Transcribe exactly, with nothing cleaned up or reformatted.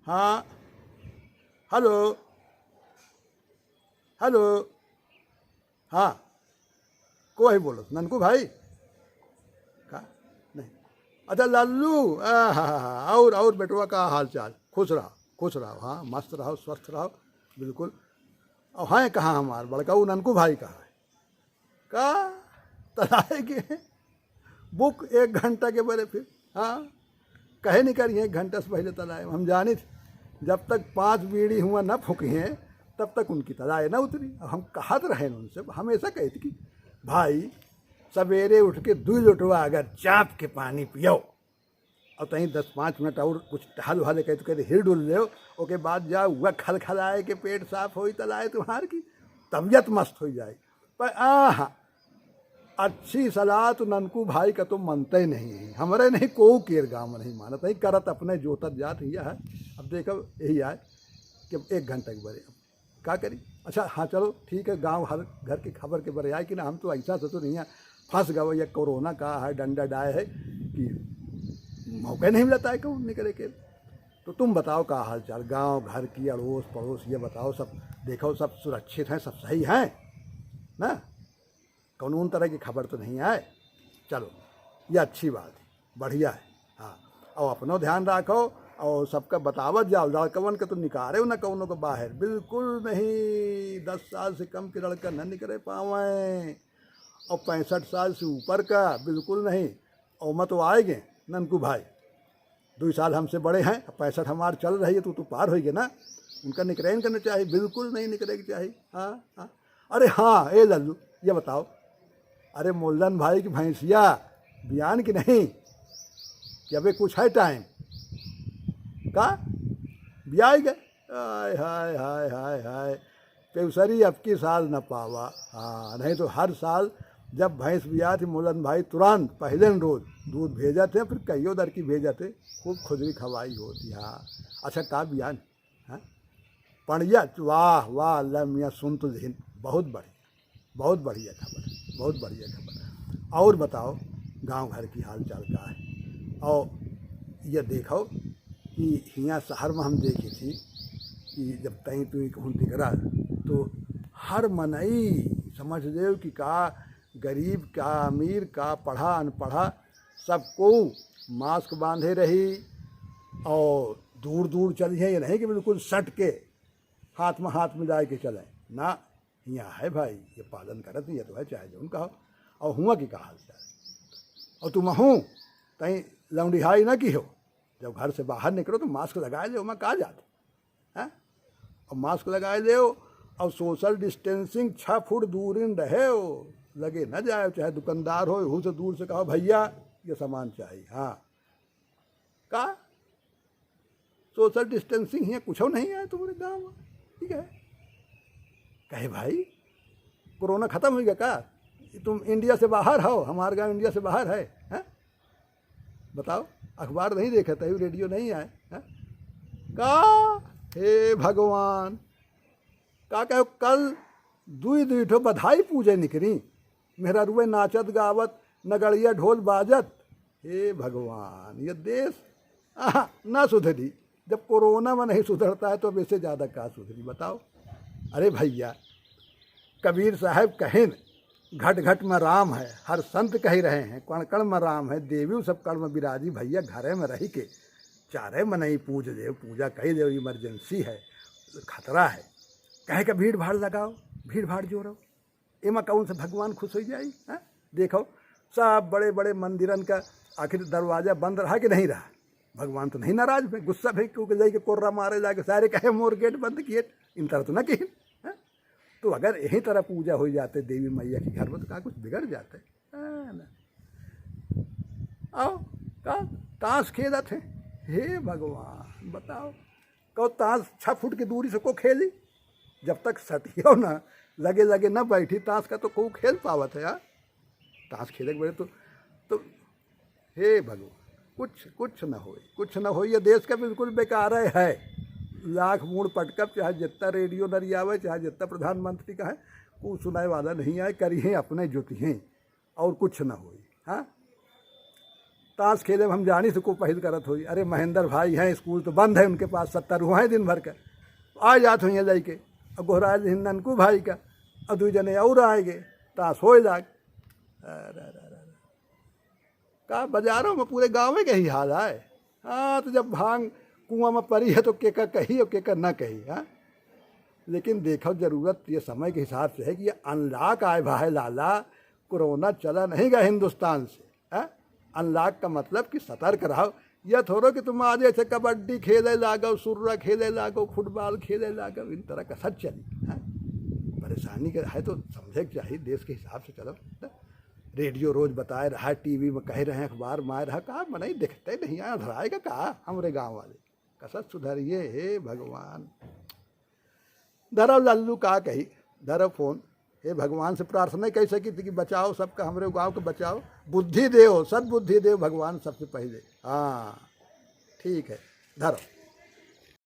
हाँ, हेलो, हेलो, हाँ, को है बोलत? ननकू भाई? का? नहीं। अच्छा, लल्लू, आहा, और, और बेटवा का हाल चाल? खुश रहो, खुश रहो, हाँ, मस्त रहो, स्वस्थ रहो, बिल्कुल। और हैं कहाँ हमार बड़का, उ ननकू भाई कहाँ है? का? तलाए के हैं? बुक एक घंटा के बरे फिर, हाँ, कहे नहीं करिए, एक घंटा से पहले तलाए। हम जानित, जब तक पाँच बीड़ी हुआ न फूकी हैं, तब तक उनकी तलाए न उतरी। अब हम कहत रहे उनसे, हमेशा कहती कि भाई, सवेरे उठ के दुई लोटवा अगर चाप के पानी पियो, और तहीं दस पाँच मिनट और कुछ टहल वहल के, तो कहते हिल डुल लेव, ओके बाद जाओ, वह खल खलाए के पेट साफ होई, तलाए तुम्हार की तबीयत मस्त हो जाए। पर आह, अच्छी सलाह तो ननकू भाई का तो मनते नहीं है, हमरे नहीं को केर गाँव में नहीं मानत है, करत अपने जोतत जात ही है। अब देखो यही आए कि अब एक घंटा के बरे अब का करी। अच्छा, हाँ, चलो ठीक है, गाँव हर घर की खबर के बरे आए कि ना, हम तो ऐसा सोचो नहीं है, फंस गए, ये कोरोना का है, डंडा डाय है कि मौका नहीं मिलता है कहूँ निकले के। तो तुम बताओ का हाल चाल, गाँव घर की, अड़ोस पड़ोस, ये बताओ, सब देखो, सब सुरक्षित हैं, सब सही हैं ना? कानून तरह की खबर तो नहीं आए। चलो, ये अच्छी बात है, बढ़िया है। हाँ, और अपनो ध्यान रखो और सबका बतावत जाओ। लड़कवन के तो निकारे ना कौनो के बाहर, बिल्कुल नहीं। दस साल से कम के लड़का न निकले पावे, और पैंसठ साल से ऊपर का बिल्कुल नहीं। और मैं तो आए गए ननकू भाई, दो साल हमसे बड़े हैं, अब पैंसठ हमार चल रही है, तो तू पार होइगे ना। उनका निकरैन करना चाहिए, बिल्कुल नहीं निकरे के चाहिए। हाँ, हाँ। अरे हाँ, ए लल्लू, ये बताओ, अरे मोल्लन भाई की भैंसिया बियान की नहीं, कि अबे कुछ है टाइम का बियाई गए? हाय, हाय, हाय, हाय, हाय। पेउसरी अब की साल न पावा। हाँ, नहीं तो हर साल जब भैंस बियात ही मोल्लन भाई तुरंत पहले न रोज दूध भेजत है, फिर कहियो दर की भेजत है, खूब खुजरी खवाई होती। हाँ, अच्छा, का बियान? हाँ? पड़िया, वाह, वाह, अल्लाह मियाँ सुन तो जहिन, बहुत बढ़िया, बहुत बढ़िया खबर, बहुत बढ़िया खबर। और बताओ, गाँव घर की हाल चाल का है? और ये देखो कि हियाँ शहर में हम देखी थी कि जब तई तू कहूँ तिकरा, तो हर मनई समझ लेव कि का गरीब, का अमीर, का पढ़ा, अनपढ़ा, सबको मास्क बांधे रही और दूर दूर चलिए, ये नहीं कि बिल्कुल सट के हाथ में हाथ मिलाए के चले ना। यहाँ है भाई, ये पालन करत नहीं है तो है, चाहे जौन कहो। और हुआ कि का हाल चाल? और तुम हूँ कहीं लौंडिहाई ना की हो, जब घर से बाहर निकलो तो मास्क लगाए ले, मैं का जात? हैं? और मास्क लगाए ले, और सोशल डिस्टेंसिंग, छः फुट दूरी में रहे हो, लगे न जाए, चाहे दुकानदार हो, हूँ से दूर से कहो, "भैया, ये सामान चाहिए।" हाँ, का सोशल डिस्टेंसिंग है? कुछ नहीं है तुम्हारे गाँव में, ठीक है? कहे, "भाई, कोरोना खत्म हो गया का? तुम इंडिया से बाहर हो, हमारे गाँव इंडिया से बाहर है, हैं?" बताओ, अखबार नहीं देखत है, रेडियो नहीं आए, हैं? का, हे भगवान, का कहो, कल दुई दुई ठो बधाई पूजे निकरी, मेहरारुए नाचत गावत, नगड़िया ढोल बाजत। हे भगवान, ये देश, आहा, ना सुधरी। जब कोरोना में नहीं सुधरता है, तो अब इससे ज्यादा का सुधरी, बताओ? अरे भैया, कबीर साहब कहिन, "घट घट में राम है", हर संत कहि रहे हैं, "कण कण में राम है", देवी सब कण में विराजी। भैया, घरे में रही के चारे मनई पूज देव, पूजा कही देव, इमरजेंसी है, खतरा है। कहे के भीड़ भाड़ लगाओ, भीड़ भाड़ जोड़ो, एमा कौन से भगवान खुश हो जाई? हैं? देखो, सब बड़े बड़े मंदिरन का आखिर दरवाजा बंद रहा कि नहीं रहा? भगवान तो नहीं नाराज भे, गुस्सा भे, क्योंकि जाके कोर्रा मारे जाके सारे कहे, "मोर गेट बंद किए, इन तरह तो ना किए।" हैं? तो अगर यही तरह पूजा हो जाते देवी मैया के घर में, तो का कुछ बिगड़ जाते? है ना? आओ, का ताश खेलत है? हे भगवान, बताओ, कहो ताश छः फुट की दूरी से को खेली? जब तक सटियो ना, लगे लगे ना बैठी ताश का, तो को खेल पावत है यार? ताश खेले के बड़े तो, तो हे भगवान, कुछ, कुछ न होई, कुछ न होई। ये देश का बिल्कुल बेकार है। लाख मूड़ पटकब, चाहे जितना रेडियो नरियावे, चाहे जितना प्रधानमंत्री का है, कुछ सुनाए वाला नहीं आए, करिए अपने जोतिए, और कुछ न होई। हाँ, ताश खेले में हम जानी से को पहिल करत होई। अरे महेंद्र भाई हैं, स्कूल तो बंद है उनके पास, सत्तर हुआ है दिन भर का, आ जात होई हैं लइके, और गोहराए दिन ननकू भाई का, और दुई जने और आएंगे, ताश होए लाग। अरे, अरे, अरे, अरे। का बाजारों में पूरे गाँव के ही हाल है। हाँ, तो जब भांग कुआं में परी है तो केका कही और केका ना कही, हाँ? लेकिन देखो, जरूरत ये समय के हिसाब से है कि ये अनलॉक आए भाई लाला, कोरोना चला नहीं गया हिंदुस्तान से, हाँ? अनलॉक का मतलब कि सतर्क रहो। यह थोड़ो कि तुम आज ऐसे कबड्डी खेले लागो, सुर्रा खेले लागो, फुटबॉल खेले लागो, इन तरह का सब चली, हाँ? परेशानी के है तो समझे के चाहिए, देश के हिसाब से चलो, हाँ? रेडियो रोज बताए रहा, टीवी में कह रहे हैं, अखबार में आए रहा, का मनई देखते नहीं है, धराएगा का हमरे गाँव वाले? कसत सुधरिए, हे भगवान। धरव लल्लू का कही, धरव फोन, हे भगवान से प्रार्थना कह सकी थी कि बचाओ सबका, हमरे गाँव के बचाओ, बुद्धि देव, सद्बुद्धि देव भगवान सबसे पहले। हाँ, ठीक है, धरव।